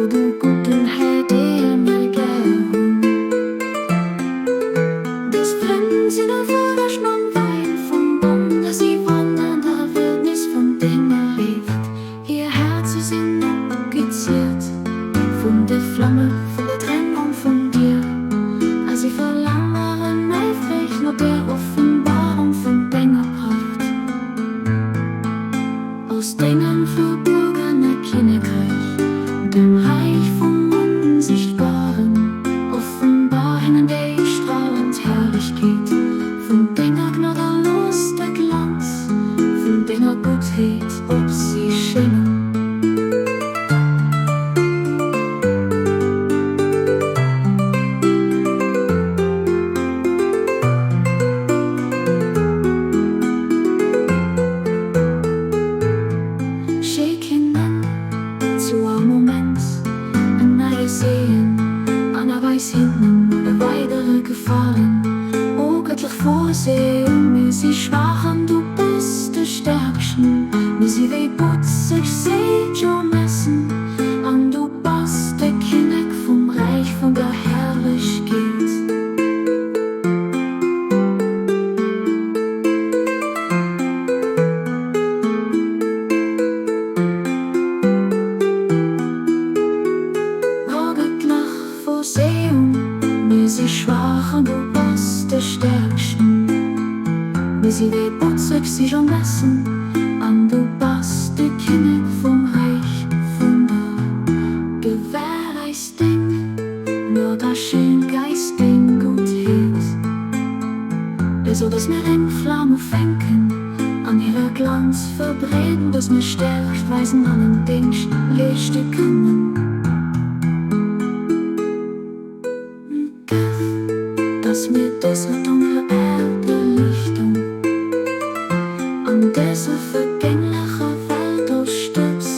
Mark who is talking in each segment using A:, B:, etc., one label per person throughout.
A: O du gudden Här, dee mir gär hunn. Dës Frënn sinn e Wëreschen an Wäin vum Bonde, si wannen der Wildnis vun denger Léift. Hir Häerze sinn opgeziert vun de Flamme vun der Trennung vun dir, a si verlaangeren äifreg no der Offenbarung vun denger Pracht. Aus dengem verbuergene Kinnekräich, dem Räich vum Onsichtbaren, offenbar hinnen déi stralend Herrlechkeet vun denger Gnad a looss de Glanz vun denger Guttheet op si schéngen. Schéck hinnen zu all Moment en neie Segen an erweis hinnen e weidere Gefalen. O gëttlech Vorsehung, mir si schwaach an du bass de Stäerksten, mir si wéi butzeg Seejomessen an du bass de Kinnek vum Räich vun der Herrlechkeet. O gëttlech Vorsehung, mir si schwaach an du bass de Stäerksten. Mir si wéi botzeg Sijomessen an du bass de Kinnek vum Räich vun der Gewähr eis deng Gnod a schenk eis deng Guttheet, esou dass mir eng Flam ufänken an hire Glanz verbreeden, dass mir Stärkt weisen an en Déngscht leeschte kënnen. Gëff, dass mir dëser donkeler Äerdbeliichtung an dëser vergänglecher Welt als Stëbs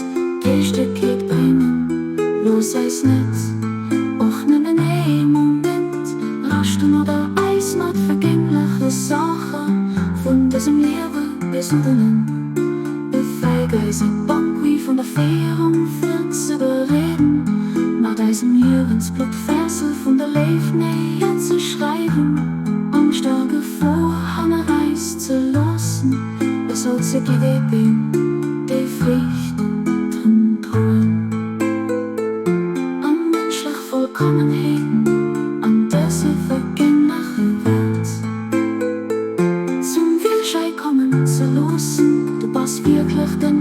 A: Geeschtegkeet bréngen. Looss eis net och nëmmen ee Moment raschten oder eis mat vergängleche Saache vun dësem Liewe besuddelen. Befäeg eis e Banquet vun der Féierung fir ze bereeden, mat eisem Liewensblutt Verse vun der Léift néier ze schreiwen, Angscht a Gefor hanner eis ze loossen, esou ze gi wéi Beem, déi Friichten droen. A mënschlech Vollkommenheeten an dëser vergänglecher Welt zum Virschäi kommen ze loossen. Du bass wierklech den.